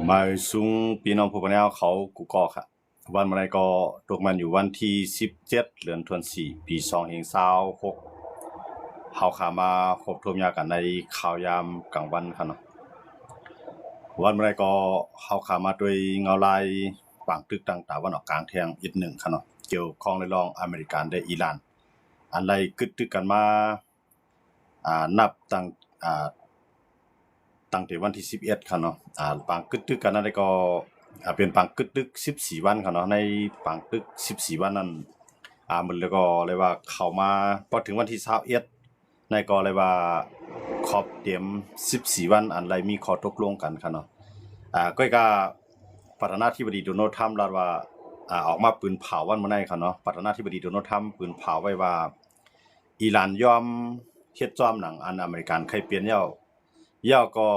ໝາຍສູງພີ່ນ້ອງຜູ້ຟັງແນວເຂົາກູ່ກໍ ວັນມື້ໃດກໍຕົກແມ່ນຢູ່ວັນທີສິບເຈັດ ເດືອນທວນສີ່ ປີສອງພັນຊາວຫົກ ເຮົາຂ້າມາພົບທົບຍາກັນໃນຂ່າວຍາມກາງວັນຄັນເນາະ. ວັນມື້ໃດກໍເຮົາຂ້າມາດ້ວຍເງົາລາຍປາງຕຶກທາງຕາວັນອອກກາງແທ່ງອີກໜຶ່ງຄັນເນາະ ກ່ຽວຂ້ອງໃນລອງອາເມລິກັນ ແລະ ອີຣານ ອັນໄດ້ກຶດຕຶກກັນມາ ອ່າ ນັບຕັ້ງ ອ່າ ຕັ້ງແຕ່ວັນທີສິບເອັດ ຄັນເນາະ. ອ່າ ປາງກຶດຕຶກກັນນັ້ນກໍ ອ່າ ເປັນປາງກຶດຕຶກສິບສີ່ວັນຄັນເນາະ. ໃນປາງຕຶກສິບສີ່ວັນນັ້ນ ອ່າ ມັນແລ້ວກໍເລີຍວ່າເຂົ້າມາ ພໍເຖິງວັນທີຊາວເອັດ ໃນກໍເລີຍວ່າຄົບເຕັມສິບສີ່ວັນ ອັນໄດ້ມີຂໍ້ຕົກລົງກັນຄັນເນາະ. ອ່າ ກ້ອຍກະປະທານາທິບໍດີໂດນັລ ທຣຳ ລັດວ່າ ອ່າ ອອກມາປືນເຜົາວັນມື້ໃນຄັນເນາະ. ປະທານາທິບໍດີໂດນັລ ທຣຳ ປືນເຜົາໄວ້ວ່າ ອີຣານຍອມເຮັດຈອມໜັງອັນອາເມລິກັນເຄີຍປ່ຽນແລ້ວ ແລ້ວກໍ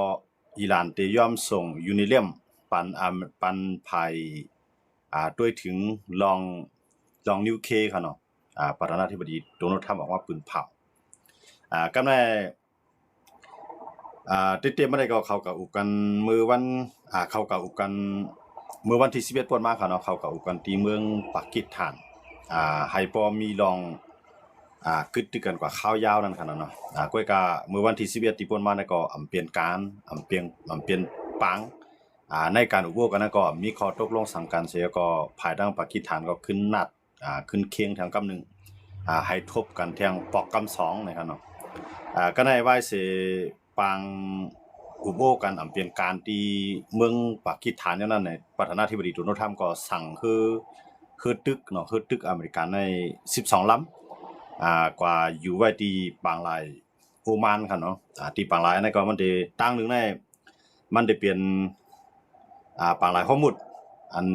ອີຣານໄດ້ຍອມສົ່ງຢູເຣນຽມປັນ ອາ ປັນຝ່າຍ ອ່າ ໂດຍເຖິງລອງ ລອງນິວເຄລຍຄັນເນາະ. ອ່າ ປະທານາທິບໍດີໂດນັລ ທຣຳ ອອກມາປືນເຜົາ ອ່າ ກັບໃນ ອ່າ ຕິດຕາມມາໄດ້ກໍເຂົາກໍອຸບກັນມື້ວັນ ອ່າ ເຂົາກໍອຸບກັນມື້ວັນທີສິບເອັດ ປົນມາຄັນເນາະ. ເຂົາກໍອຸບກັນທີ່ເມືອງປາກິສຖານ ອ່າ ໃຫ້ບໍ່ມີລອງ ອ່າ ກຶດຕຶກກັນກວ່າຄາວຍາວນັ້ນຄັນເນາະ. ອ່າ ກ້ອຍກະມື້ວັນທີສິບເອັດ ທີ່ປົນມານັ້ນກໍອຳປ່ຽນການ ອຳປ່ຽນ ອຳປ່ຽນປາງ ອ່າ ໃນການອຸບໂອ້ກັນນັ້ນກໍມີຂໍ້ຕົກລົງສັງກັນເສຍ ກໍຝ່າຍທາງປາກິສຖານກໍຂຶ້ນນັດ ອ່າ ຂຶ້ນເຄງແທ່ງກຳໜຶ່ງ ອ່າ ໃຫ້ທົບກັນແທ່ງປອກກຳສອງນະຄັນເນາະ. ອ່າ ກໍໃນວາຍເສ ປາງອຸບໂອ້ກັນອຳເປັນການທີ່ເມືອງປາກິສຖານ ແນວນັ້ນ ປະທານາທິບໍດີໂດນັລ ທຣຳ ກໍສັ່ງເຮີ ເຮີຕຶກເນາະ ເຮີຕຶກອາເມລິກັນໃນສິບສອງລຳ ອ່າ ກວ່າຢູ່ໄວ້ທີ່ປາງລາຍໂອມານຄັນເນາະ. ອ່າ ທີ່ປາງລາຍນັ້ນກໍມັນໄດ້ ທາງໜຶ່ງໃນ ມັນໄດ້ເປັນ ອ່າ ປາງລາຍຮອດມຸດ ອັນ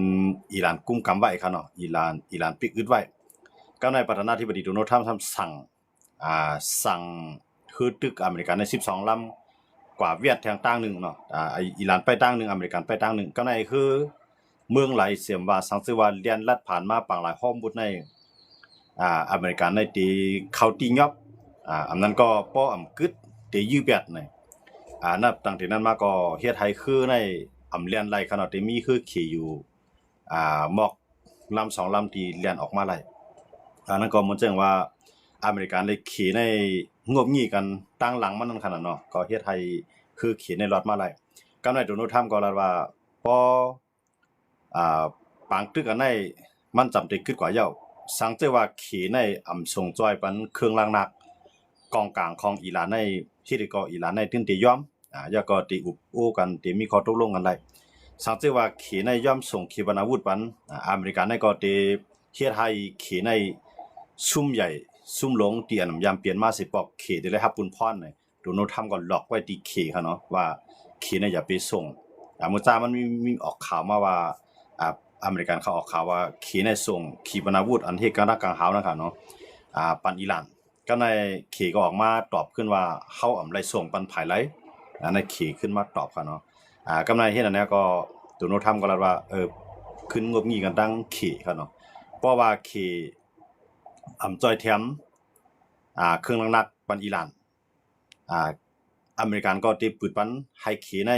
ອີຣານກຸມກຳໄວ້ຄັນເນາະ ອີຣານ ອີຣານປິກອຶດໄວ້. ກັບໃນປະທານາທິບໍດີໂດນັລ ທຣຳ ສັ່ງ ອ່າ ສັ່ງເຮີຕຶກອາເມລິກັນໃນສິບສອງລຳ ກວ່າຫວຽດແທ່ງທາງໜຶ່ງເນາະ. ອ່າ ອີຣານໄປທາງໜຶ່ງ ອາເມລິກັນໄປທາງໜຶ່ງ. ກໍໃນເຮືອເມືອງຫຼາຍເຊັ່ນວ່າ ສັງເສຍວ່າແລ່ນລັດຜ່ານມາປາງລາຍຮອດມຸດໃນ ອ່າ ອາເມລິກັນໃນຕີເຂົ້າຕີຫຍອບ ອ່າ ອັນນັ້ນກໍພໍອຳກຶດຕີຢືດແບດໃນ ອ່າ ນັບຕັ້ງແຕ່ນັ້ນມາກໍເຮັດໃຫ້ເຮືອໃນອຳແລ່ນໄລ່ຄັນເນາະ ແຕ່ມີເຮືອເຂຢູ່ ອ່າ ມອກລຳສອງລຳທີ່ແລ່ນອອກມາໄລ່. ອັນນັ້ນກໍໝູນເຊິ່ງວ່າອາເມລິກັນ ແລະ ເຂໃນງົບງີ້ກັນຕາງຫຼັງມັນນັ້ນຂະໜາດເນາະ ກໍເຮັດໃຫ້ຄືເຂໃນລອດມາໄລ່. ກັບນາຍໂດນັລ ທຣຳ ກໍລາດວ່າ ພໍ ອ່າ ປາງຕຶກອັນໃດມັນຈຳເປັນກຶດກວ່າເຍົາ ສັງເສຍວ່າເຂໃນອຳສົ່ງຈ່ອຍປັນເຄື່ອງລາງໜັກ ກອງກາງຂອງອີຣານໃນ ເຮັດໃຫ້ກໍອີຣານໃນຕື່ນເຕຍອມ ອ່າ ແລ້ວກໍເຕອຸບໂອ້ກັນ ເຕມີຂໍ້ຕົກລົງກັນໄດ້. ສັງເສຍວ່າເຂໃນຍອມສົ່ງຂີປະນາວຸດປັນ ອ່າ ອາເມລິກັນໃນກໍເຕເຮັດໃຫ້ເຂໃນຊຸມໃຫຍ່ຊຸມຫຼວງທີ່ອັນຍາມປ່ຽນມາຊິປອກເຂເຕໄດ້ຮັບບຸນພອນໃນ ໂດນັລ ທຣຳ ກໍລັອກໄວ້ທີ່ເຂເນາະ ວ່າເຂໃນຢ່າໄປສົ່ງ. ອ່າ ມື້ເຊົ້າມັນມີ ມີອອກຂ່າວມາວ່າ ອ່າ ອາເມລິກັນເຂົາອອກຂ່າວວ່າເຂໃນສົ່ງຂີປະນາວຸດອັນເຮັດການດັກກາງຫາວນັ້ນເນາະ ອ່າ ປັນອີຣານ. ກັບນາຍເຂກໍອອກມາຕອບຂຶ້ນວ່າ ເຮົາອຳໄດ້ສົ່ງປັນຜາຍໄລ ອັນນາຍເຂຂຶ້ນມາຕອບເນາະ. ອ່າ ກັບນາຍເຮັດອັນນີ້ກໍ ໂດນັລ ທຣຳ ກໍລາດວ່າ ເອີ ຂຶ້ນງົບງີ້ກັນຕັ້ງເຂເນາະ ເພາະວ່າເຂອຳຈ່ອຍແຖມ ອ່າ ເຄື່ອງລາງໜັກປັນອີຣານ ອ່າ ອາເມລິກັນກໍໄດ້ປຶດປັນໃຫ້ເຂໃນ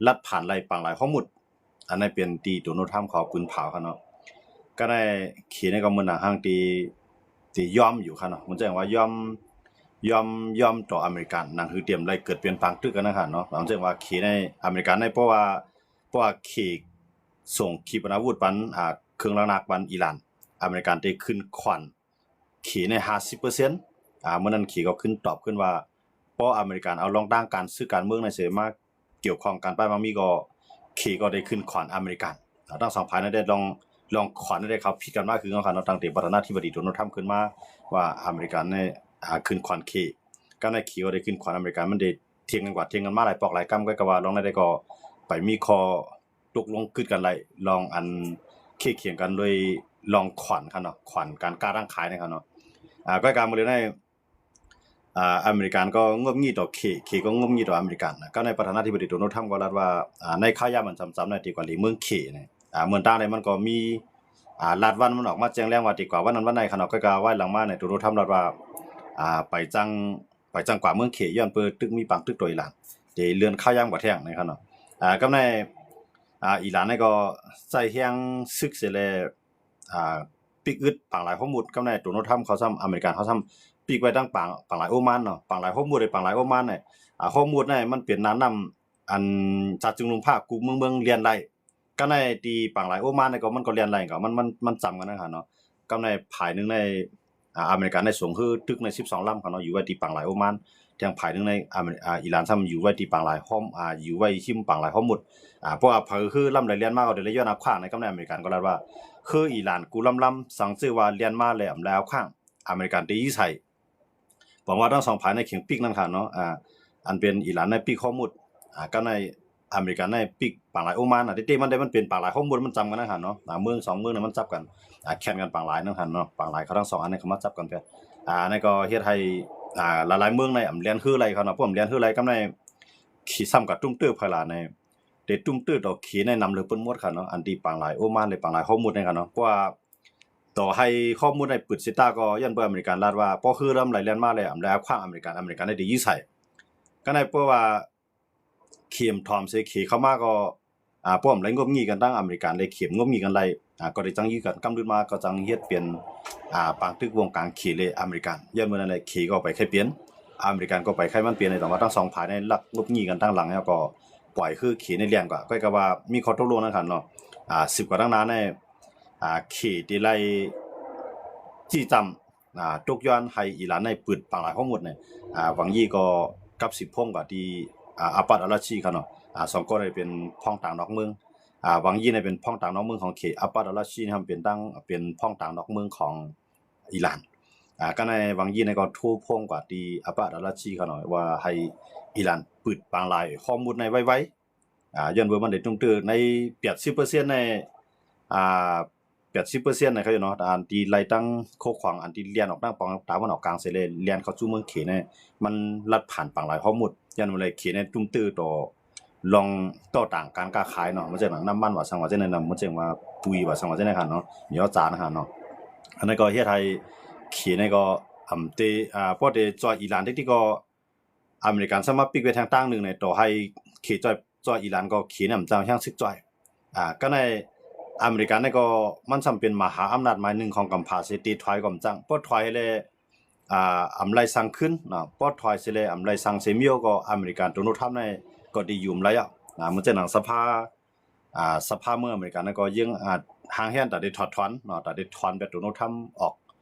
ລັດຜ່ານໄລ່ປາງລາຍຮອດມຸດ. ອັນນັ້ນເປັນທີ່ໂດນັລ ທຣຳ ເຂົາປືນເຜົາເນາະ. ກໍໃນເຂໃນກໍເໝືອນໜັງຫັ້ນທີ່ ທີ່ຍອມຢູ່ເນາະ ມັນຈະວ່າຍອມ ຍອມ ຍອມຕໍ່ອາເມລິກັນ ໜັງສືຕຽມໄດ້ເກີດເປັນປາງຕຶກກັນນະເນາະ. ມັນຈະວ່າເຂໃນ ອາເມລິກັນໃນ ເພາະວ່າ ເພາະວ່າເຂສົ່ງຂີປະນາວຸດປັນ ອ່າ ເຄື່ອງລາງໜັກປັນອີຣານ ອາເມລິກັນໄດ້ຂຶ້ນຂວັນ ເຂໃນຫ້າສິບເປີເຊັນ ອ່າ ມື້ນັ້ນເຂກໍຂຶ້ນຕອບຂຶ້ນວ່າ ພໍອາເມລິກັນເອົາລອງດ້ານການຊື້ການເມືອງໃນເສມາກ່ຽວຂ້ອງກັນໄປມາມີກໍ ເຂກໍໄດ້ຂຶ້ນຂວັນອາເມລິກັນ. ອ່າ ທັງສອງຝ່າຍນັ້ນໄດ້ລອງ ລອງຂວັນໄດ້ເຂົ້າຜິດກັນມາຄືເນາະ ຕັ້ງແຕ່ປະທານາທິບໍດີໂດນັລ ທຣຳ ຂຶ້ນມາວ່າອາເມລິກັນໃນ ອ່າ ຂຶ້ນຂວັນເຂ ກັບໃນເຂກໍໄດ້ຂຶ້ນຂວັນອາເມລິກັນ ມັນໄດ້ຖຽງກັນກວ່າຖຽງກັນມາຫຼາຍປອກຫຼາຍກຳ ກໍວ່າລອງໃດກໍໄປມີຂໍ້ ຕົກລົງກຶດກັນໄດ້ ລອງອັນເຄກຂຽງກັນໂດຍລອງຂວັນເນາະ ຂວັນການຄ້າທາງຂາຍເນາະ. ອ່າ ກໍການມື້ເລີຍໃນ ອ່າ ອາເມລິກັນກໍງົບງີ້ຕໍ່ເຂ ເຂກໍງົບງີ້ຕໍ່ອາເມລິກັນນະ. ກໍໃນປະທານາທິບໍດີໂດນັລ ທຣຳ ກໍລັດວ່າ ອ່າ ໃນຂ່າວຍາມອັນຈຳໆໃນທີ່ກວ່າຫຼີເມືອງເຂນະ ອ່າ ເມືອງຕ່າງໃດມັນກໍມີ ອ່າ ລັດວັນມັນອອກມາແຈ້ງແລງວ່າທີ່ກວ່າວັນນັ້ນວັນໃດເນາະ. ກໍກາໄວ້ຫຼັງມາໃນໂດນັລ ທຣຳ ລັດວ່າ ອ່າ ໄປຈັ່ງ ໄປຈັ່ງກວ່າເມືອງເຂ ຍ້ອນເປີຕຶກມີປາງຕຶກຕໍ່ອີຣານ ເດເລື່ອນຂ່າວຍາມກວ່າແທ່ງນະເນາະ. ອ່າ ກັບໃນ ອ່າ ອີຣານນີ້ກໍໃຊ້ແຮງຊຶກເສຍແລ້ວ ອ່າ ປິກອຶດປາງຫຼາຍຮອມມຸດ. ກັບໃນໂດນັລທຣຳເຂົາຊ້ຳ ອາເມລິກັນເຂົາຊ້ຳປິກໄວ້ທັງປາງ ປາງຫຼາຍໂອມານເນາະ ປາງຫຼາຍຮອມມຸດ ປາງຫຼາຍໂອມານນີ້ ອ່າ ຮອມມຸດນີ້ມັນເປັນໜ້ານ້ຳ ອັນ ຊາດຈຶ່ງລຸ່ມພາກຸເມືອງໆແລ່ນໄດ້. ກັບໃນທີ່ປາງຫຼາຍໂອມານນີ້ກໍມັນກໍແລ່ນໄດ້ ກໍມັນ ມັນ ມັນຈຳກັນຫັ້ນເນາະ. ກັບໃນຝ່າຍໜຶ່ງໃນ ອ່າ ອາເມລິກັນໄດ້ສົ່ງເຮືອຕຶກໃນສິບສອງລຳເນາະ ຢູ່ໄວ້ທີ່ປາງຫຼາຍໂອມານ, ແຕ່ງຝ່າຍໜຶ່ງໃນ ອາເມ ອ່າ ອີຣານຊ້ຳຢູ່ໄວ້ທີ່ປາງຫຼາຍຮອມ ອ່າ ຢູ່ໄວ້ຮິມປາງຫຼາຍຮອມມຸດ. ອ່າ ເພາະວ່າເຮືອລຳໃດແລ່ນມາກໍໄດ້ໄດ້ຍ້ອນເອົາຂວ້າງໃນ. ກັບໃນອາເມລິກັນກໍລາດວ່າ ເຮືອອີຣານກູລຳລຳ ສັງເຊີວ່າແລ່ນມາແລ້ວ ແລ້ວຂວ້າງ ອາເມລິກັນໄດ້ຍິງໃສ່. ຫວັງວ່າທັງສອງຝ່າຍໃນເຄັ່ງປິກນັ້ນຫັ້ນເນາະ ອ່າ ອັນເປັນອີຣານໃນປິກຮອມມຸດ ອ່າ ກັບໃນອາເມລິກັນໃນປິກປາງຫຼາຍໂອມານ. ແຕ່ມັນໄດ້ ມັນເປັນປາງຫຼາຍຮອມມຸດ ມັນຈຳກັນຫັ້ນເນາະ ອ່າ ເມືອງສອງເມືອງນີ້ມັນຈັບກັນ ອ່າ ແຂ່ງກັນປາງຫຼາຍຫັ້ນເນາະ ປາງຫຼາຍເຂົາທັງສອງອັນນີ້ເຂົາມາຈັບກັນແທ້. ອ່າ ອັນນີ້ກໍເຮັດໃຫ້ ອ່າ ຫຼາຍໆເມືອງໃນອຳແລ່ນເຮືອໄລ່ເຂົາເນາະ ພວກອຳແລ່ນເຮືອໄລ່ກັບໃນເຂົາຊ້ຳກັບຕຸ້ມເຕີໄພລາໃນ ໄດ້ຕຸ້ມເຕີຕໍ່ເຂດໃນນຳເລີເພິ່ນໝົດຫັ້ນເນາະ ອັນທີ່ປາງຫຼາຍໂອມານ ແລະ ປາງຫຼາຍຮອມມຸດນີ້ຫັ້ນເນາະ. ເພາະວ່າຕໍ່ໃຫ້ຮອມມຸດໃຫ້ປຶດຊິຕາກໍຍ້ອນເບິ່ງອາເມລິກັນລາດວ່າ ພໍເຮືອລຳໃດແລ່ນມາແລ້ວ ອຳໄລເອົາຂວ້າງອາເມລິກັນ ອາເມລິກັນໄດ້ໄດ້ຍິງໃສ່. ກໍໃນເພາະວ່າເຂັມຖອມເສເຂເຂົ້າມາກໍ ອ່າ ປ້ອມໄດ້ງົບຫງິນກັນ ທັງອາເມລິກັນ ແລະ ເຂັມງົບຫງັນກັນໄດ້ ອ່າ ກໍໄດ້ຈັ່ງຢື້ກັນ ກຳລຶດມາກໍຈັ່ງເຮັດເປັນ ອ່າ ປາງຕຶກວົງກາງເຂ ແລະ ອາເມລິກັນ. ຍ້ອນເມື່ອນັ້ນແຫຼະ ເຂກໍໄປໄຄເປັນ ອາເມລິກັນກໍໄປໄຄມັນເປັນ ແຕ່ວ່າທັງສອງຝ່າຍໃນລັກງົບຫງັນກັນທາງຫຼັງ ແລ້ວກໍປ່ອຍຄືເຂໃນແລ່ນກວ່າ ກໍກະວ່າມີຂໍ້ຕົກລົງນັ້ນຫັ້ນເນາະ. ອ່າ ສືບກວ່າທາງໜ້າໃນ ອ່າ ເຂທີ່ໄລ່ ຊີ້ຈຳ ອ່າ ຕົກຍ້ອນໃຫ້ອີຣານໃນປຶດປາງຫຼາຍຮອມມຸດນີ້ ອ່າ ຫວັງຢີກໍກັບສິບພົງກັບທີ່ ອ່າ ອາປັດ ອາຣາຊີເນາະ. ອ່າ ສອງຄົນນີ້ເປັນພ້ອງຕາງນອກເມືອງ ອ່າ ຫວັງຢີນີ້ເປັນພ້ອງຕາງນອກເມືອງຂອງເຂ ອາປັດ ອາຣາຊີນີ້ເປັນຕັ້ງ ເປັນພ້ອງຕາງນອກເມືອງຂອງອີຣານ. ອ່າ ກໍໃນຫວັງຢີນີ້ກໍໂທພົງກັບທີ່ອາປັດ ອາຣາຊີເນາະ ວ່າໃຫ້ອີຣານປຶດປາງຫຼາຍຮອມມຸດໃນໄວໆ ອ່າ ຍ້ອນວ່າມັນໄດ້ຕຸ້ມເຕີໃນແປດສິບເປີເຊັນໃນ ອ່າ ແປດສິບເປີເຊັນໃນເຂົາເນາະ ອັນທີ່ໄລ່ຕັ້ງໂຄຂວາງ ອັນທີ່ແລ່ນອອກທາງປອງຕາວັນອອກກາງເສແລ້ວແລ່ນເຂົ້າສູ່ເມືອງເຂນີ້ ມັນລັດຜ່ານປາງຫຼາຍຮອມມຸດ. ຍ້ອນວ່າເຂນີ້ຕຸ້ມເຕີຕໍ່ລອງຕໍ່ຕາງການຄ້າຂາຍເນາະ ມັນຈະໜັງນ້ຳມັນວ່າສັງວ່າຈັ່ງໃດນະ ມັນຈະວ່າປຸຍວ່າສັງວ່າຈັ່ງໃດຫັ້ນເນາະ ມີອາຈານຫັ້ນເນາະ. ອັນນັ້ນກໍເຮັດໃຫ້ເຂນີ້ກໍ ອຳ ເຕ ອ່າ ພໍເຕຈອຍອີຣານຕິກໆກໍ ອາເມລິກັນສາມາດປິກໄວ້ທາງຕ່າງໜຶ່ງໃນ ຕໍ່ໃຫ້ເຂຈອຍ ຈອຍອີຣານກໍເຂນຳຈາກແຮງຊຶກຈອຍ. ອ່າ ກໍໃນອາເມລິກັນນີ້ກໍມັນສ່ຳເປັນມະຫາອຳນາດໝາຍໜຶ່ງຂອງກຳພ້າເສ ເຕຖອຍກໍອຳຈັງ ພໍຖອຍແລ້ວ ອ່າ ອຳໄລສັ່ງຄືນເນາະ ພໍຖອຍເສແລ້ວ ອຳໄລສັ່ງເສມີໂອ ກໍອາເມລິກັນ ໂດນັລທຣຳນີ້ກໍໄດ້ຢູ່ອຳໄລອະ. ອ່າ ເໝືອນຈັ່ງໜັງສະພາ ອ່າ ສະພາເມືອງອາເມລິກັນນັ້ນກໍຍັງ ອ່າ ຫ່າງແຮນຕາໄດ້ຖອດຖອນເນາະ ຕາໄດ້ຖອນແບບໂດນັລທຣຳອອກ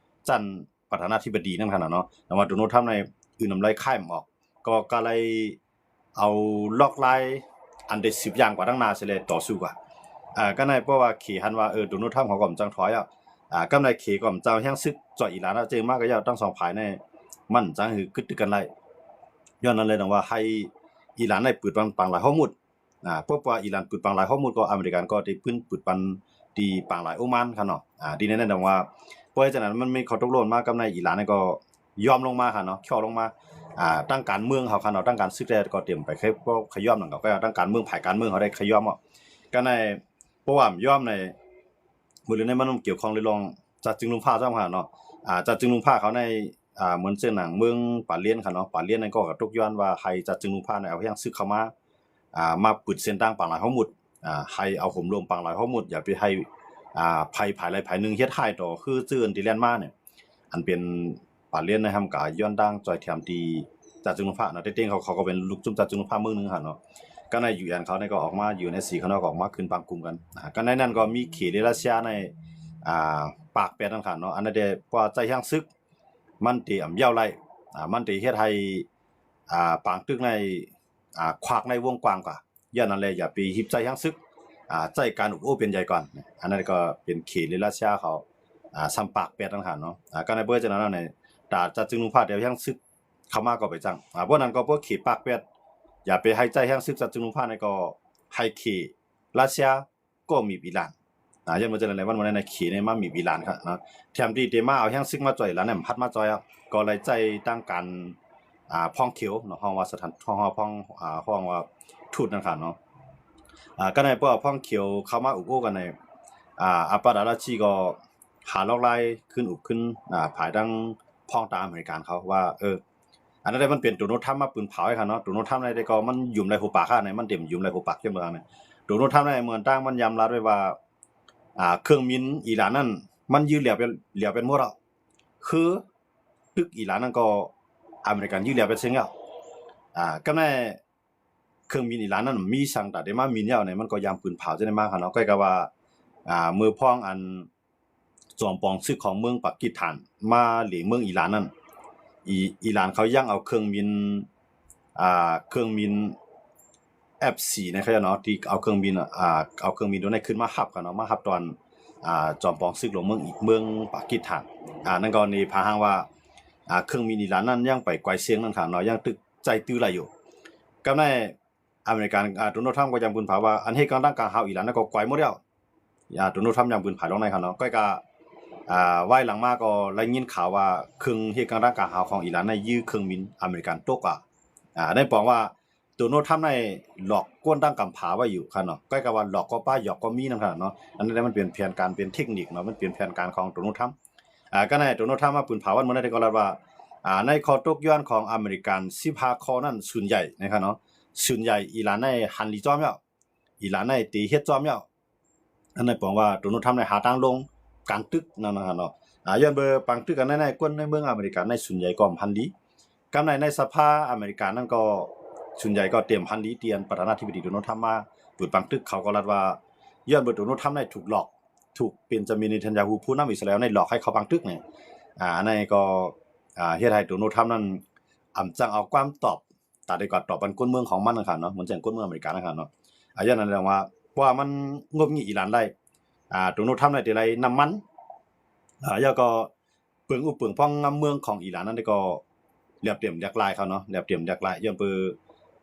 ຊັ້ນ ປະທານາທິບໍດີນັ້ນຫັ້ນນະເນາະ ແຕ່ວ່າໂດນັລທຣຳໃນອື່ນນຳໄລ່ຄ້າຍມັນອອກ ກໍ ກໍໄດ້ເອົາລອກລາຍອັນໄດ້ສືບຢ່າງກວ່າທາງໜ້າເສແລ້ວຕໍ່ສູ້ກວ່າ. ອ່າ ກໍໃນເພາະວ່າເຂຫັນວ່າ ເອີ ໂດນັລທຣຳເຂົາກໍອຳຈັງຖອຍອະ ອ່າ ກໍໃນເຂກໍອຳຈັງແຮງຊຶກຈອຍອີຣານ ແລ້ວເຈີມາກໍຢ່າ ທັງສອງຝ່າຍໃນມັນຈັ່ງຄືກຶດຕຶກກັນໄດ້. ຍ້ອນນັ້ນເລີຍຕ້ອງວ່າໃຫ້ອີຣານໃນປືດປາງ ປາງຫຼາຍຮອມມຸດ ອ່າ ເພາະວ່າອີຣານປືດປາງຫຼາຍຮອມມຸດ ກໍອາເມລິກັນກໍໄດ້ປືນ ປືດປາງທີ່ປາງຫຼາຍໂອມານເນາະ. ອ່າ ທີ່ແນ່ໆຕ້ອງວ່າ ເພາະເຮັດຈັ່ງນັ້ນມັນມີຂໍ້ຕົກລົງມາກັບໃນອີຣານນີ້ ກໍຍອມລົງມາເນາະ ເຄາະລົງມາ. ອ່າ ທາງການເມືອງເຂົາເນາະ ທາງການຊຶກແຕ່ກໍຕຽມໄປ ກໍຂະຍອມນັ້ນ ກໍທາງການເມືອງ ຝ່າຍການເມືອງເຂົາໄດ້ຂະຍອມເນາະ. ກໍໃນ ເພາະວ່າຍອມໃນ ມື້ນີ້ມັນກ່ຽວຂ້ອງເລື່ອງຈາດຈຶ່ງລຸ່ມພາຊ້ຳເນາະ. ອ່າ ຈາດຈຶ່ງລຸ່ມພາເຂົາໃນ ອ່າ ເໝືອນເຊັ່ນໜັງເມືອງປາລຽນເນາະ ປາລຽນນັ້ນກໍຕົກຍ້ອນວ່າໃຫ້ຈາດຈຶ່ງລຸ່ມພາເອົາແຮງຊຶກເຂົ້າມາ ອ່າ ມາປຶດເສັ້ນທາງປາງຫຼາຍຮອມມຸດ ອ່າ ໃຫ້ເອົາໂຫມລົມປາງຫຼາຍຮອມມຸດ ຢ່າໄປໃຫ້ ອ່າ ໃຜຝ່າຍໃດຝ່າຍໜຶ່ງເຮັດຮ້າຍຕໍ່ຄືຈື່ທີ່ແລ່ນມານີ້. ອັນເປັນປາລຽນນະ ຫ້າມກະຍ້ອນດັ່ງຈອຍແຖມທີ່ຈາດຈຶ່ງນຸພາເນາະ ແຕ່ເຕັງເຂົາ ເຂົາກໍເປັນລູກຈຸ້ມຈາດຈຶ່ງນຸພາເມືອງໜຶ່ງຫັ້ນເນາະ. ກໍໃນ UN ເຂົານີ້ກໍອອກມາ UNSC ເຂົາເນາະ ກໍອອກມາຂຶ້ນບາງກຸ່ມກັນ. ອ່າ ກໍໃນນັ້ນກໍມີເຂດ ແລະ ຣັດເຊຍໃນ ອ່າ ປາກແປດນັ້ນຫັ້ນເນາະ. ອັນນັ້ນເດ ເພາະວ່າໃຊ້ແຮງຊຶກ ມັນເຕອຳຢາວໄລ່ ອ່າ ມັນເຕເຮັດໃຫ້ ອ່າ ປາງຕຶກໃນ ອ່າ ຂວາກໃນວົງກວ້າງກວ່າ ຍ້ອນນັ້ນແຫຼະ ຢ່າໄປຮີບໃຊ້ແຮງຊຶກ ອ່າ ໃຊ້ການອົບໂອ້ເປັນໃຫຍ່ກ່ອນ. ອັນນັ້ນກໍເປັນເຂດ ຫຼື ຣັດເຊຍເຂົາ ອ່າ ຊ້ຳປາກແປດນັ້ນຫັ້ນເນາະ. ອ່າ ກໍໃນເບີຈັ່ງນັ້ນແຫຼະ ຖ້າຈາດຈຶ່ງນຸພາດແນວແຮງຊຶກເຂົ້າມາກໍໄປຈັ່ງ ອ່າ ບໍ່ນັ້ນກໍພວກເຂດປາກແປດ ຢ່າໄປໃຫ້ໃຊ້ແຮງຊຶກ ຈາດຈຶ່ງນຸພາດນີ້ກໍໃຫ້ເຂດຣັດເຊຍ ກໍມີບອີຣານ ອ່າ ຍ້ອນວ່າຈະໄດ້ ໃນວັນ ວັນໃນເຂດນີ້ມາມີບອີຣານເນາະ ແທນທີ່ຈະມາເອົາແຮງຊຶກມາຊ່ອຍອີຣານ ແນມພັດມາຊ່ອຍ ກໍເລີຍໃຊ້ທາງການ ອ່າ ພອງຂຽວເນາະ ຮ້ອງວ່າສະຖານ ຮ້ອງວ່າພອງ ອ່າ ຮ້ອງວ່າທູດນັ້ນເນາະ. ອ່າ ກໍໃນເມື່ອພອງຂຽວເຂົ້າມາອຸບໂອ້ກັນໃນ ອ່າ ອາປາດອາລາຊີກໍຫາລອກລາຍຂຶ້ນອຸບຂຶ້ນ ອ່າ ພາຍທາງພອງຕາອາເມລິກັນເຂົາວ່າ ເອີ ອັນນັ້ນໄດ້ມັນເປັນໂດນັລທຣຳມາປືນເຜົາໃຫ້ເຂົາເນາະ ໂດນັລທຣຳໄດ້ກໍມັນຫຍຸມໄລ່ຫົວປາກຫັ້ນ ມັນເຕັມຫຍຸມໄລ່ຫົວປາກຈັ່ງເບິ່ງຫັ້ນ ໂດນັລ ທຣຳ ນີ້ ເມື່ອຕ່າງມັນຍອມຮັບໄວ້ວ່າ ອ່າ ເຄື່ອງບິນອີຣານນັ້ນ ມັນຢືມແລ້ວເປັນ ແລ້ວເປັນໝົດແລ້ວ ຄືຕຶກອີຣານນັ້ນກໍ ອາເມລິກັນຢືມແລ້ວເປັນເຊິ່ງແລ້ວ ອ່າ ກໍໃນເຄື່ອງບິນອີຣານນັ້ນ ມີສັງຕາເດມາບິນແລ້ວນີ້ ມັນກໍຍາມປືນຜາວຈະໄດ້ມາຫັ້ນເນາະ ກໍກະວ່າ ອ່າ ເມື່ອພ້ອງອັນ ຈອມປອງຊຶກຂອງເມືອງປາກິສຖານ ມາເລງເມືອງອີຣານນັ້ນ ອີ ອີຣານເຂົາຍັງເອົາເຄື່ອງບິນ ອ່າ ເຄື່ອງບິນ ເອັຟສີ່ ນະ ເຂົາເຈົ້າເນາະ ທີ່ເອົາເຄື່ອງບິນ ອ່າ ເອົາເຄື່ອງບິນໂດຣນນັ້ນຂຶ້ນມາຮັບກັນເນາະ ມາຮັບຕອນ ອ່າ ຈອມປອງຊຶກລົງເມືອງ ເມືອງປາກິສຖານ ອ່າ ນັ້ນກໍນີ້ພາໃຫ້ເຫັນວ່າ ອ່າ ເຄື່ອງບິນອີຣານນັ້ນຍັງໄປໄກເຊິ່ງນັ້ນຫັ້ນເນາະ ຍັງຕຶກໃຈຕື້ໄດ້ຢູ່ ກໍໃນ ອາເມລິກັນ ອ່າ ໂດນັລ ທຣຳ ກໍຍັງປືນຜາຍວ່າ ອັນເຫດການກາງກາງຫາວອີຣານນັ້ນກໍໄກໝົດແລ້ວ ອ່າ ໂດນັລ ທຣຳ ຍັງປືນຜາຍລອງໃນຫັ້ນເນາະ ກໍກະ ອ່າ ວາຍຫຼັງມາກໍໄດ້ຍິນຂ່າວວ່າ ເຄື່ອງເຫດການກາງກາງຫາວຂອງອີຣານນັ້ນ ຢືມເຄື່ອງບິນອາເມລິກັນຕົກ ອ່າ ອ່າ ໄດ້ປອງວ່າ ໂດນັລ ທຣຳ ໄດ້ຫຼອກກວນຕັ້ງກຳພາໄວ້ຢູ່ຫັ້ນເນາະ ກໍກະວ່າຫຼອກກໍປ້າ ຢອກກໍມີນຳຫັ້ນເນາະ ອັນນີ້ມັນເປັນແຜນການ ເປັນເທັກນິກເນາະ ມັນເປັນແຜນການຂອງໂດນັລ ທຣຳ ອ່າ ກໍໃນໂດນັລ ທຣຳ ມາປືນຜາຍວັນມື້ນີ້ກໍລາວວ່າ ອ່າ ໃນຂໍ້ຕົກລວງຂອງອາເມລິກັນສິບຫ້າຂໍ້ນັ້ນ ສ່ວນໃຫຍ່ນະຄັບເນາະ ສ່ວນໃຫຍ່ອີຣານໄດ້ຫັນດີຈອມແລ້ວ ອີຣານໄດ້ເຕເຮັດຈອມແລ້ວ ອັນນັ້ນປອງວ່າໂດນັລ ທຣຳ ໄດ້ຫາທາງລົງກາງຕຶກນັ້ນນະຄັບເນາະ ອ່າ ຍ້ອນເບີປາງຕຶກອັນນັ້ນ ຄົນໃນເມືອງອາເມລິກັນໃນສ່ວນໃຫຍ່ກໍບໍ່ຫັນດີ ກັບໃນ ໃນສະພາອາເມລິກັນນັ້ນກໍສ່ວນໃຫຍ່ກໍເຕັມຫັນດີ ທີ່ອັນປະທານາທິບໍດີໂດນັລ ທຣຳ ມາເປີດປາງຕຶກ ເຂົາກໍລັດວ່າ ຍ້ອນເບີໂດນັລ ທຣຳ ໄດ້ຖືກຫຼອກ ຖືກເບນຈາມິນ ເນທັນຍາຮູ້ ຜູ້ນຳອິດສະຣາແອນ ໄດ້ຫຼອກໃຫ້ເຂົ້າປາງຕຶກນີ້ ອ່າ ອັນນັ້ນກໍ ອ່າ ເຮັດໃຫ້ໂດນັລ ທຣຳ ນັ້ນ ອຳຈັ່ງເອົາຄວາມຕອບ ຕາໄດ້ກວ່າຕອບອັນກົນເມືອງຂອງມັນນະຄັບເນາະ ເໝືອນຈັ່ງກົນເມືອງອາເມລິການະຄັບເນາະ ອາ ຍ້ອນນັ້ນແຫຼະວ່າ ເພາະວ່າມັນງົບງີດອີຣານໄດ້ ອ່າ ໂດນັລ ທຣຳ ໄດ້ໄດ້ນຳມັນ ອ່າ ແລ້ວກໍເປືອງອຸເປືອງພອງງຳເມືອງຂອງອີຣານນັ້ນກໍ ແຫຼບເຕັມແຫຼກຫຼາຍເຂົາເນາະ ແຫຼບເຕັມແຫຼກຫຼາຍ ຍ້ອນເປີ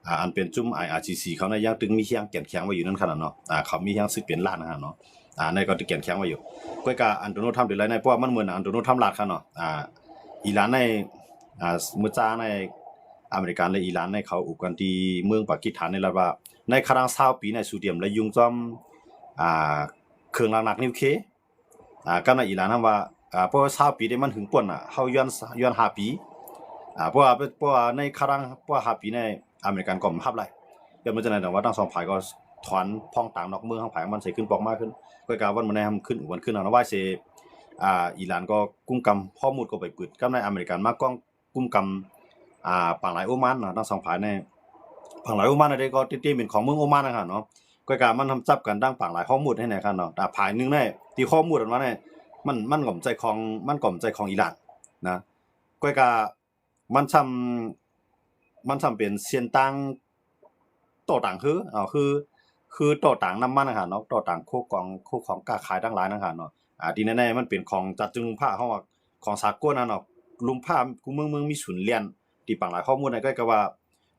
ອ່າ ອັນເປັນຈຸ້ມ ໄອອາຊີຊີ ເຂົານັ້ນຍັງຕຶງມີຮຽງແກ່ນແຂງໄວ້ຢູ່ນັ້ນຂະໜາດເນາະ ອ່າ ເຂົາມີຮຽງຊຶກເປັນລ້ານນະເນາະ ອ່າ ນັ້ນກໍແກ່ນແຂງໄວ້ຢູ່ ກວຍກາອັນໂດນັລ ທຣຳ ໄດ້ໄລ່ໃນ ເພາະວ່າມັນເໝືອນອັນໂດນັລ ທຣຳ ລັດຂະເນາະ ອ່າ ອີຣານໃນ ອ່າ ມື້ຈ້າໃນ ອາເມລິກາ ແລະ ອີຣານໃນ ເຂົາອຸບກັນທີ່ເມືອງປາກິສຖານໃນລັດວ່າ ໃນຄະລັງຊາວປີໃນ ຊູຕຽມໄດ້ຫຍຸ້ງຈອມ ອ່າ ເຄື່ອງລາງໜັກນິວເຄ ອ່າ ກັບໃນອີຣານນຳວ່າ ອ່າ ເພາະວ່າຊາວປີໄດ້ມັນຫຶງປົນນະ ເຮົາຍ້ອນ ຍ້ອນຫ້າປີ ອ່າ ເພາະວ່າ ເພາະວ່າໃນຄະລັງ ເພາະວ່າຫ້າປີໃນ ອາເມລິກັນກໍບໍ່ຮັບໄດ້ ຍ້ອນເປັນຈັ່ງໃດ ແຕ່ວ່າທັງສອງຝ່າຍກໍຖອນພອງຕາງນອກເມືອງ ທາງຝ່າຍມັນໃສ່ຂຶ້ນປອກມາຂຶ້ນ ກວຍກາວັນມື້ໃນ ມັນຂຶ້ນ ວັນຂຶ້ນເອົານະ ວາຍເສ ອ່າ ອີຣານກໍກຸມກຳຮອດມຸດ ກໍໄປປຶດ ກັບໃນອາເມລິກັນມາກ້ອງ ກຸມກຳ ອ່າ ປາງລາຍໂອມານເນາະ ທັງສອງຝ່າຍໃນ ປາງລາຍໂອມານໃນກໍຕິດຕິດເປັນຂອງເມືອງໂອມານນະຄັບເນາະ ກວຍກາມັນທຳຈັບກັນດັ່ງປາງລາຍຮອດມຸດໃຫ້ນະຄັບເນາະ ແຕ່ຝ່າຍໜຶ່ງໃນທີ່ຮອດມຸດອັນວ່າໃນ ມັນ ມັນກໍບໍ່ໃຊ່ຂອງ ມັນກໍບໍ່ໃຊ່ຂອງອີຣານນະ ກວຍກາມັນຊ່ຳ ມັນຊ່ຳເປັນເສັ້ນທາງ ຕໍ່ຕາງເຮີ ເອົາ ຄື ຄືຕໍ່ຕາງນ້ຳມັນນະຄັບເນາະ ຕໍ່ຕາງໂຄກອງ ໂຄກຂອງຄ້າຂາຍທັງຫຼາຍນະຄັບເນາະ ອ່າ ທີ່ແນ່ໆ ມັນເປັນຂອງຈັດຈຶ່ງລຸມຟ້າ ເຮົາວ່າຂອງສາກົນນະເນາະ ລຸມຟ້າ ກູເມືອງ ເມືອງມີສູນແລ່ນ ທີ່ປາງລາຍຮອດມຸດໃນ ກໍກະວ່າ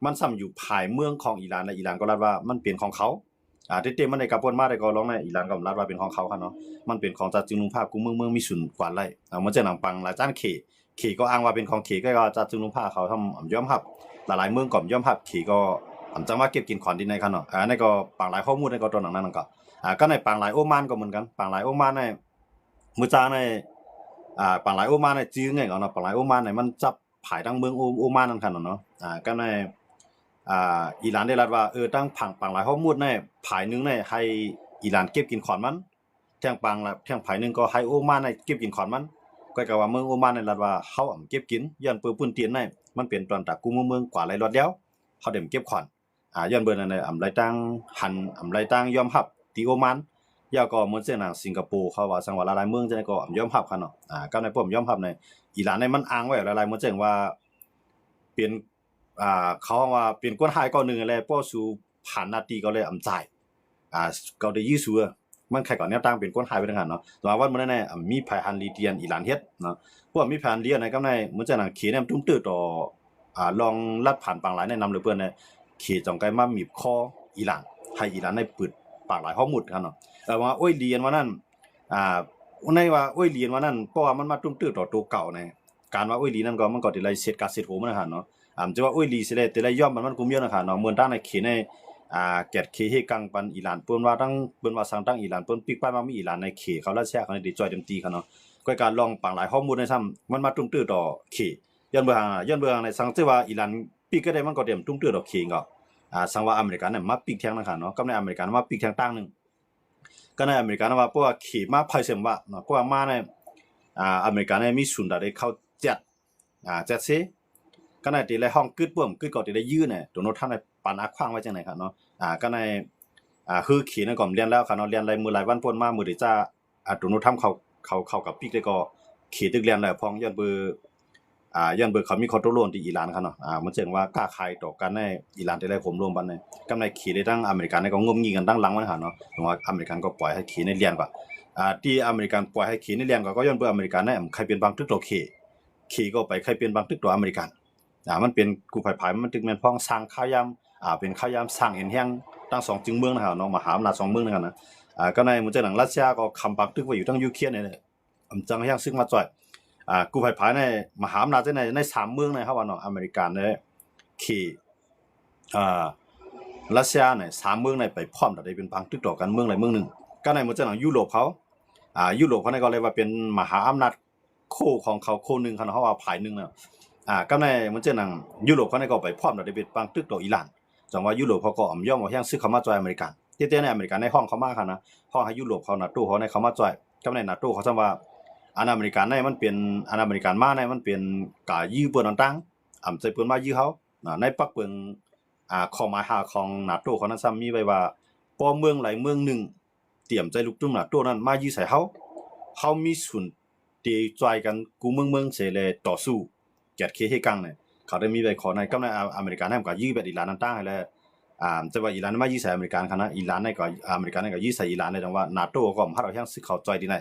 ມັນຊ່ຳຢູ່ພາຍເມືອງຂອງອີຣານ ແລະ ອີຣານກໍລັດວ່າມັນເປັນຂອງເຂົາ ອ່າ ເຕັມໆ ມັນໄດ້ກັບປອນມາ ແຕ່ກໍລອງໃນອີຣານກໍລັດວ່າເປັນຂອງເຂົາຄັບເນາະ ມັນເປັນຂອງຈັດຈຶ່ງລຸມຟ້າ ກູເມືອງ ເມືອງມີສູນກວານໄລ່ ເໝືອນຈັ່ງໜັງປາງລາຍຈານເຂ ເຂກໍອ້າງວ່າເປັນຂອງເຂ ກໍວ່າຈັດຈຶ່ງລຸມຟ້າເຂົາທຳ ອຳ ຍອມຮັບ ຫຼາຍໆເມືອງກໍອຳ ຍອມຮັບ ເຂກໍອຳຈັ່ງວ່າເກັບກິນຂອນດິນໃນຄັບເນາະ ອັນນັ້ນກໍປາງລາຍຮອດມຸດໃນກໍຕົວໜັງນັ້ນກໍ ອ່າ ກໍໃນປາງລາຍໂອມານກໍເໝືອນກັນ ປາງລາຍໂອມານໃນ ມື້ຈ້າໃນ ອ່າ ປາງລາຍໂອມານໃນ ຈື່ງ່າຍເນາະ ປາງລາຍໂອມານໃນມັນຈັບພາຍທັງເມືອງໂອ ໂອມານນັ້ນຄັບເນາະ ອ່າ ກໍໃນ ອ່າ ອີຣານໄດ້ລັດວ່າ ເອີ ທາງຝັ່ງປາງລາຍຮອດມຸດໃນ ພາຍໜຶ່ງໃນໃຫ້ອີຣານເກັບກິນຂອນມັນ ແທງປາງລາຍ ແທງພາຍໜຶ່ງກໍໃຫ້ໂອມານໃນເກັບກິນຂອນມັນ ກວຍກາວ່າເມືອງໂອມານໃນລັດວ່າເຮົາອຳເກັບກິນ ຍ້ອນເປີພື້ນທີ່ໃນມັນເປັນຕອນຕາກູເມືອງ ເມືອງກວາໄລ່ລອດແລ້ວ ເຮົາໄດ້ເກັບຂອນ ອ່າ ຍ້ອນເບີນັ້ນອຳໄລຕາງຫັນ ອຳໄລຕາງຍອມຮັບທີ່ໂອມານ ແລ້ວກໍເໝືອນຈັ່ງໜັງສິງກະໂປ ເຂົາວ່າ ສັງວ່າຫຼາຍໆເມືອງຈັ່ງໃດກໍອຳ ຍອມຮັບຄັບເນາະ ອ່າ ກັບໃນພວກອຳ ຍອມຮັບໃນ ອີຣານໃນມັນອ້າງໄວ້ຫຼາຍໆ ເໝືອນຈັ່ງວ່າ ເປັນ ອ່າ ເຂົາວ່າເປັນຄົນຮ້າຍກ້ອນໜຶ່ງແຫຼະ ເພາະສູຜ່ານໜ້າທີ່ກໍເລີຍອຳຈ່າຍ ອ່າ ກໍໄດ້ຢື້ສູ ມັນຄ້າຍກັບແນວຕ່າງເປັນຄົນຮ້າຍໄປທາງຫັ້ນເນາະ ແຕ່ວ່າວັນມື້ໃນ ອຳ ມີໃຜຫັນດີທີ່ອັນອີຣານເຮັດເນາະ ພວກມີໃຜຫັນດີອັນໃດກັບໃນ ເໝືອນຈັ່ງໜັງເຂໃນມັນຕຸ້ມຕື້ຕໍ່ ອ່າ ລອງລັດຜ່ານປາງລາຍໃນນຳເຫຼືອເກີນໃນ ເຂຈອງໄກມາມີບຄໍອີຣານ ໃຫ້ອີຣານໃນປຶດປາງລາຍຮອດມຸດຫັ້ນເນາະ ເອີ ວ່າໂອ້ຍ ລີອັນວ່ານັ້ນ ອ່າ ໃນວ່າໂອ້ຍ ລີອັນວ່ານັ້ນ ເພາະວ່າມັນມາຕຸ້ມຕື້ຕໍ່ໂຕເກົ່າໃນ ການວ່າໂອ້ຍ ລີນັ້ນກໍ ມັນກໍໄດ້ໄລ່ເສດກາເສດໂຫມນະຄັບເນາະ ອຳ ຈະວ່າໂອ້ຍ ລີຊິໄດ້ ແຕ່ລະຍອມມັນ ມັນກຸມເຢີນະຄັບເນາະ ເໝືອນທາງໃນເຂໃນ ອ່າ ແກດເຂເຮກາງປັນອີຣານ ເພິ່ນວ່າທັງ ເພິ່ນວ່າສັ່ງຕັ້ງອີຣານ ເພິ່ນປີກປ້າຍມັກມີອີຣານໃນເຂເຂົາ ຣັດເຊຍເຂົານີ້ໄດ້ຊ່ອຍເຕັມທີ່ຄັບເນາະ ກວຍກາລອງປາງລາຍຮອດມຸດໃນຊ້ຳ ມັນມາຕຸ້ມຕື້ຕໍ່ເຂ ຍ້ອນເບິ່ງ ຍ້ອນເບິ່ງໃນສັງເກດວ່າອີຣານປີກກໍໄດ້ ມັນກໍຕຽມຕຸ້ມຕື້ຕໍ່ເຂກໍ ອ່າ ສັງວ່າອາເມລິການັ້ນມາປີກແທງນັ້ນຫັ້ນເນາະ ກັບໃນອາເມລິກາມາປີກແທງຕ່າງໜຶ່ງ ກໍໃນອາເມລິກາວ່າ ເພາະວ່າເຂມາໄພເສມວະເນາະ ເພາະວ່າມາໃນ ອ່າ ອາເມລິການີ້ມີສູນດາວໄດ້ເຂົ້າແຈັດ ອ່າ ແຈັດຊີ ກໍໃນທີ່ໄດ້ຮ້ອງກຶດປຶ້ມ ກຶດກໍທີ່ໄດ້ຢືນ ໂດນັລທຳໄດ້ປັນອາຂວາງໄວ້ຈັ່ງໃດຄັນເນາະ ອ່າ ກໍໃນ ອ່າ ຄືເຂນັ້ນກໍແລ່ນແລ້ວຄັນເນາະ ແລ່ນໄລ່ມື້ຫຼາຍວັນປົນມາ ມື້ທີ່ຈະ ອ່າ ໂດນັລທຳເຂົ້າ ເຂົ້າ ເຂົ້າກັບປີກໄດ້ກໍເຂຕຶກແລ່ນແລ້ວ ເພາະຍ້ອນເບີ ອ່າ ຍ້ອນເບີເຂົາມີຂໍ້ຕົກລົງທີ່ອີຣານຄັນເນາະ ອ່າ ມັນເຊິ່ງວ່າຄ້າຂາຍຕໍ່ກັນໃນອີຣານທີ່ໄດ້ໂຫມລົມບັດນີ້ ກໍໃນເຂແລະທັງອາເມລິການີ້ກໍງົມງິງກັນຕັ້ງຫຼັງມັນຫັ້ນເນາະ ເພາະວ່າອາເມລິກາກໍປ່ອຍໃຫ້ເຂນີ້ແລ່ນກວ່າ ອ່າ ທີ່ອາເມລິກາປ່ອຍໃຫ້ເຂນີ້ແລ່ນກວ່າ ກໍຍ້ອນເບີອາເມລິການີ້ໃຄເປັນບັງຕຶກຕໍ່ເຂ ເຂກໍໄປໃຄເປັນບັງຕຶກຕໍ່ອາເມລິກາ ອ່າ ມັນເປັນກູ້ໄພພາຍ ມັນຈຶ່ງແມ່ນພ້ອງສ້າງຄ້າຍາມ ອ່າ ເປັນຄ້າຍາມສ້າງເອັນແຮງ ທັງສອງຈຶ່ງເມືອງນະເນາະ ມະຫາອຳນາດສອງເມືອງນະ ອ່າ ກໍໃນມື້ຈັ່ງນັ້ນ ຣັດເຊຍກໍຄຳບັງຕຶກໄວ້ຢູ່ທັງຢູເຄຣນນີ້ ອຳຈັ່ງແຮງສຶກມາຊ່ອຍ ອ່າ ກູ້ໄພພາຍໃນມະຫາອຳນາດໃນ ໃນສາມເມືອງໃນ ເຮົາວ່າເນາະ ອາເມລິກາໃນເຂ ອ່າ ຣັດເຊຍໃນສາມເມືອງໃນໄປພ້ອມ ແລ້ວໄດ້ເປັນບັງຕຶກຕໍ່ກັນເມືອງໃດເມືອງໜຶ່ງ ກໍໃນມື້ຈັ່ງນັ້ນ ຢູໂຣບເຂົາ ອ່າ ຢູໂຣບເຂົານີ້ກໍເລີຍວ່າເປັນມະຫາອຳນາດ ໂຄຂອງເຂົາໂຄໜຶ່ງ ຄັນເຮົາວ່າຝ່າຍໜຶ່ງນະ ອ່າ ກັບໃນມັນເຊັ່ນຫຍັງ ຢູໂຣບເຂົານີ້ກໍໄປພ້ອມແລ້ວໄດ້ເປັນປາງຕຶກຕໍ່ອີຣານ ຈັ່ງວ່າຢູໂຣບເຂົາກໍອຳ ຍອມເອົາແຮງສຶກເຂົ້າມາຊ່ອຍອາເມລິກັນ ແຕ່ແຕ່ໃນອາເມລິກັນໃນຮ້ອງເຂົ້າມາຫັ້ນນະ ຮ້ອງໃຫ້ຢູໂຣບເຂົາ ນາໂຕ ເຂົາໃນເຂົ້າມາຊ່ອຍ ກັບໃນນາໂຕເຂົາຊ້ຳວ່າ ອັນອາເມລິກັນໃນມັນເປັນ ອັນອາເມລິກັນມາໃນມັນເປັນກາຢື້ເປີນຕ່າງໆ ອຳໃຈເປີນມາຢື້ເຮົານະ ໃນປັກເບິ່ງ ອ່າ ຂໍ້ໝາຍຫ້າຂອງນາໂຕເຂົານັ້ນຊ້ຳມີໄວ້ວ່າ ພໍເມືອງໃດເມືອງໜຶ່ງ ຕຽມໃຈລຸກຕຸ້ມນາໂຕນັ້ນມາຢື້ໃສ່ເຮົາ ເຮົາມີສູນເຕຊ່ອຍກັນກູເມືອງເມືອງເສ ແລະ ຕໍ່ສູ້ກຽດເຄເຮກັງນີ້ ເຂົາໄດ້ມີໄວ້ຂໍ້ໃນ ກັບໃນອາ ອາເມລິການຳກໍຢື້ແບບອີຣານຕ່າງໆຫັ້ນແຫຼະ ອ່າ ແຕ່ວ່າອີຣານມາຢື້ໃສ່ອາເມລິການຫັ້ນນະ ອີຣານໃນກໍ ອາເມລິການໃນກໍຢື້ໃສ່ອີຣານແລ້ວ ຈັ່ງວ່ານາໂຕກໍບໍ່ທັນເອົາແຮງສຶກເຂົ້າຊ່ອຍທີ່ໃນ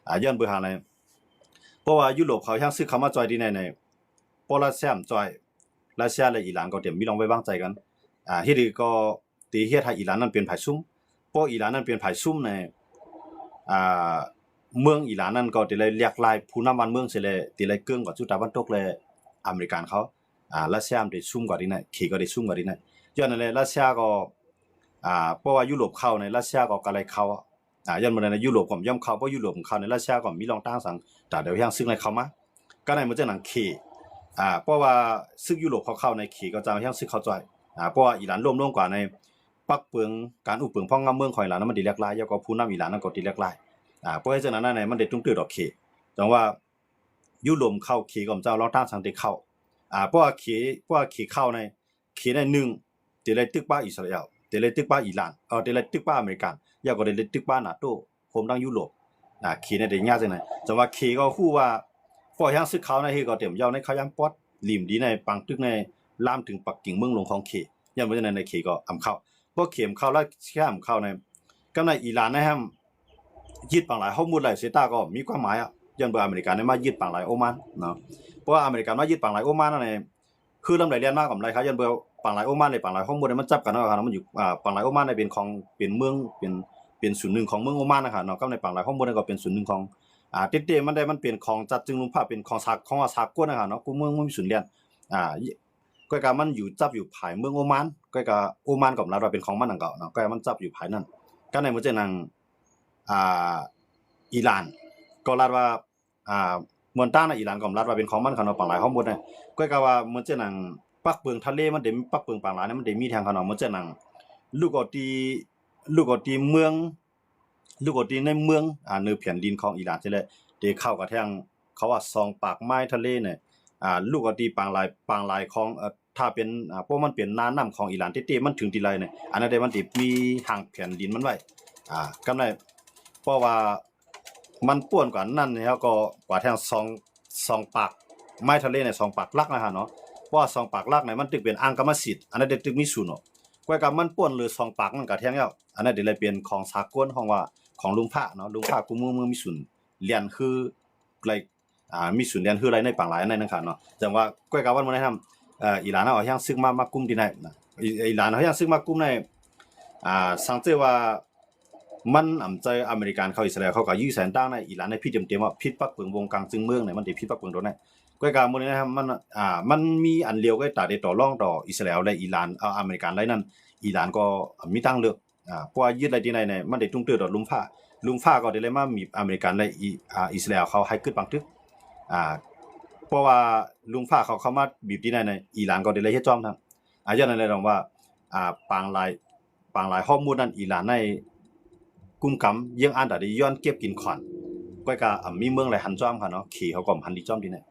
ອ່າ ຍ້ອນເບີຫາໃນ ເພາະວ່າຢູໂຣບເຂົາແຮງສຶກເຂົ້າມາຊ່ອຍທີ່ໃນ ໃນ ພໍຣັດເຊຍມາຊ່ອຍ ຣັດເຊຍ ແລະ ອີຣານກໍຕຽມມີລອງໄວ້ວາງໃຈກັນ ອ່າ ເຮັດໃຫ້ກໍ ທີ່ເຮັດໃຫ້ອີຣານນັ້ນເປັນຝ່າຍຊຸມ ເພາະອີຣານນັ້ນເປັນຝ່າຍຊຸມໃນ ອ່າ ເມືອງອີຣານນັ້ນກໍຈະໄດ້ແຫຼກຫຼາຍຜູ້ນຳບ້ານເມືອງເສຍແລ້ວ ຈະໄດ້ເກິ່ງກວ່າຈຸດຕາວັນຕົກ ແລະ ອາເມລິກັນເຂົາ ອ່າ ຣັດເຊຍໄດ້ຊຸມກວ່າທີ່ໃນ ເຂກໍໄດ້ຊຸມກວ່າທີ່ໃນ ຍ້ອນນັ້ນແຫຼະ ຣັດເຊຍກໍ ອ່າ ເພາະວ່າຢູໂຣບເຂົ້າໃນ ຣັດເຊຍກໍກະໄດ້ເຂົ້າ ອ່າ ຍ້ອນມື້ໃດໃນຢູໂຣບກໍບໍ່ຍອມເຂົ້າ ເພາະຢູໂຣບເຂົ້າໃນຣັດເຊຍກໍມີລອງຕ່າງສັງ ຕາດຽວແຮງຊຶກໃນເຂົ້າມາ ກໍໃນມື້ຈັ່ງນັ້ນເຂ ອ່າ ເພາະວ່າຊຶກຢູໂຣບເຂົາເຂົ້າໃນເຂກໍຈະເອົາແຮງຊຶກເຂົ້າຊ່ອຍ ອ່າ ເພາະວ່າອີຣານລົ້ມລົງກວ່າໃນ ປັກເປິງ ການອຸປະກອນພອງງາມເມືອງຂອງອີຣານນັ້ນມັນໄດ້ແຫຼກຫຼາຍ ແລ້ວກໍຜູ້ນຳອີຣານນັ້ນກໍໄດ້ແຫຼກຫຼາຍ ອ່າ ເພາະເຮັດຈັ່ງນັ້ນໃນມັນໄດ້ຕຸງຕື້ຕໍ່ເຂ ຈັ່ງວ່າຢູໂຣບເຂົ້າເຂກໍຈະເອົາລອງຕ່າງສັງໄດ້ເຂົ້າ ອ່າ ເພາະວ່າເຂ ເພາະວ່າເຂເຂົ້າໃນ ເຂໃນໜຶ່ງ ຈະໄດ້ຕຶກປະອິດສະຣາແອລ ຈະໄດ້ຕຶກປະອີຣານ ເອີ ຈະໄດ້ຕຶກປະອາເມລິກັນ ແລ້ວກໍໄດ້ຕຶກປະນາໂຕ ໂຮມທັງຢູໂຣບ ອ່າ ເຂໃນໄດ້ຍາກຈັ່ງໃດ ຈັ່ງວ່າເຂກໍຮູ້ວ່າ ເພາະແຮງຊຶກເຂົາໃນເຂກໍຕຽມເຍົາໃນເຂົາຍາມປອດ ລິມດີໃນປາງຕຶກໃນລາມເຖິງປັກກິ່ງເມືອງຫຼວງຂອງເຂ ຢ້ານບໍ່ຈັ່ງໃດໃນເຂກໍອຳເຂົ້າ ເພາະເຂອຳເຂົ້າ ແລ້ວເຂອຳເຂົ້າໃນ ກັບໃນອີຣານໃນແຮມ ຍຶດປາງລາຍຮອດມຸດໄດ້ເສຍຕາກໍມີຄວາມໝາຍ ຍ້ອນເບີອາເມລິກາໃນມາຍຶດປາງລາຍໂອມານເນາະ ເພາະວ່າອາເມລິກາມາຍຶດປາງລາຍໂອມານນັ້ນໃນ ຄືລຳໃດແລ່ນມາກໍບໍ່ໄດ້ຄັບ ຢ້ານເບີປາງລາຍໂອມານ ແລະ ປາງລາຍຮອດມຸດ ມັນຈັບກັນເນາະ ມັນຢູ່ ອ່າ ປາງລາຍໂອມານນີ້ເປັນຂອງ ເປັນເມືອງ ເປັນ ເປັນສ່ວນໜຶ່ງຂອງເມືອງໂອມານນະຄະເນາະ ກັບໃນປາງລາຍຮອດມຸດນີ້ກໍເປັນສ່ວນໜຶ່ງຂອງ ອ່າ ເຕັດໆ ມັນໄດ້ ມັນເປັນຂອງຈັດຈຶ່ງລຸມຟ້າ ເປັນຂອງສາ ຂອງສາກົນນະຄະເນາະ ກູເມືອງມັນມີສ່ວນແລ່ນ ອ່າ ກໍກະມັນຢູ່ ຈັບຢູ່ພາຍເມືອງໂອມານ ກໍກະໂອມານກໍລັດວ່າເປັນຂອງມັນນຳເກົ່າເນາະ ກໍມັນຈັບຢູ່ພາຍນັ້ນ ກໍໃນເມື່ອຈັ່ງນັ້ນ ອ່າ ອີຣານກໍລັດວ່າ ອ່າ ເມືອງຕ່າງໃນອີຣານກໍລັດວ່າເປັນຂອງມັນຄະເນາະ ປາງລາຍຮອດມຸດນະ ກໍກະວ່າເໝືອນເຊັ່ນໜັງ ປັກເປິງທະເລມັນໄດ້ ປັກເປິງປາງລາຍນີ້ມັນໄດ້ມີແທ້ຄະເນາະ ເໝືອນເຊັ່ນໜັງ ລູກເອົາຕີ ລູກເອົາຕີເມືອງ ລູກເອົາຕີໃນເມືອງ ອ່າ ເໜືອແຜ່ນດິນຂອງອີຣານຊີ້ແຫຼະ ທີ່ເຂົ້າກະແທງ ເຂົາວ່າສອງປາກໄມທະເລນີ້ ອ່າ ລູກເອົາຕີປາງລາຍ ປາງລາຍຂອງ ເອີ ຖ້າເປັນ ອ່າ ເພາະມັນເປັນໜ້ານ້ຳຂອງອີຣານເຕະໆ ມັນເຖິງທີ່ໃດນີ້ ອັນນັ້ນເດ ມັນຊິມີຫາງແຜ່ນດິນມັນໄວ້ ອ່າ ກຳໄດ້ ເພາະວ່າ ມັນປ້ວນກວ່ານັ້ນແລ້ວກໍກວ່າແທງສອງ ສອງປາກໄມທະເລໃນສອງປາກຫຼັກນະຮະເນາະ ເພາະວ່າສອງປາກຫຼັກນີ້ມັນຕຶກເປັນອ່າງກຳມະສິດ ອັນນັ້ນເດຕຶກມີສູນເນາະ ກວຍກະມັນປ້ວນເຫຼືອສອງປາກນັ້ນກະແທງແລ້ວ ອັນນັ້ນເດເລີຍເປັນຂອງສາກົນ ເຮົາວ່າຂອງລຸມຟ້າເນາະ ລຸມຟ້າກູເມືອງເມືອງມີສູນແລ່ນຄືໄລ ອ່າ ມີສູນແລ່ນຄືໄລໃນປາງລາຍອັນນັ້ນນະຄະເນາະ ຈັ່ງວ່າກວຍກະວັນມື້ໃນນຳ ເອີ ອີຣານເອົາແຮງຊຶກມາ ມາກຸມທີ່ໃນນະ ອີ ອີຣານເອົາແຮງຊຶກມາກຸມໃນ ອ່າ ສັງເກດວ່າ ມັນອຳໃຈອາເມລິກັນເຂົ້າອິດສະຣາແອນ ເຂົາກໍຢື້ໃສ່ຕ່າງໆ ໃນອີຣານໃນຜິດເຕັມໆ ວ່າຜິດປັກເປິງວົງກາງຈຶ່ງເມືອງໃນ ມັນໄດ້ຜິດປັກເປິງໂດນໃນ ກວຍກະມື້ນີ້ນະ ມັນ ອ່າ ມັນມີອັນລຽວກໍຕາໄດ້ຕໍ່ລອງຕໍ່ອິດສະຣາແອນ ແລະ ອີຣານ ເອົາອາເມລິກັນໄດ້ນັ້ນ ອີຣານກໍມີທາງເລືອກ ອ່າ ເພາະວ່າຍຶດໄດ້ທີ່ໃນນີ້ ມັນໄດ້ຕຸງເຕີຕໍ່ລຸມຟ້າ ລຸມຟ້າກໍໄດ້ເລີຍມາບີບອາເມລິກັນ ແລະ ອີ ອ່າ ອິດສະຣາແອນເຂົາໃຫ້ກຶດບັງທຶກ ອ່າ ເພາະວ່າລຸມຟ້າເຂົາເຂົ້າມາບີບທີ່ໃນນີ້ ອີຣານກໍໄດ້ເລີຍເຮັດຈອມທັງ ອ່າ ຍ້ອນນັ້ນແຫຼະ ຕ້ອງວ່າ ອາ ປາງລາຍ ປາງລາຍຮອກໝູດນັ້ນ ອີຣານໃນກຸ້ມກຳ ຢ້ຽງອັນດາໄດ້ຍ້ອນເກັບກິນຂວັນ ກ້ອຍກະ ອາ ມີເມືອງໄລຫັນຈ້ອມ ເຂົາເນາະ ເຂເຂົາກໍບໍ່ທັນດີຈ້ອມ ທີ່ແນ່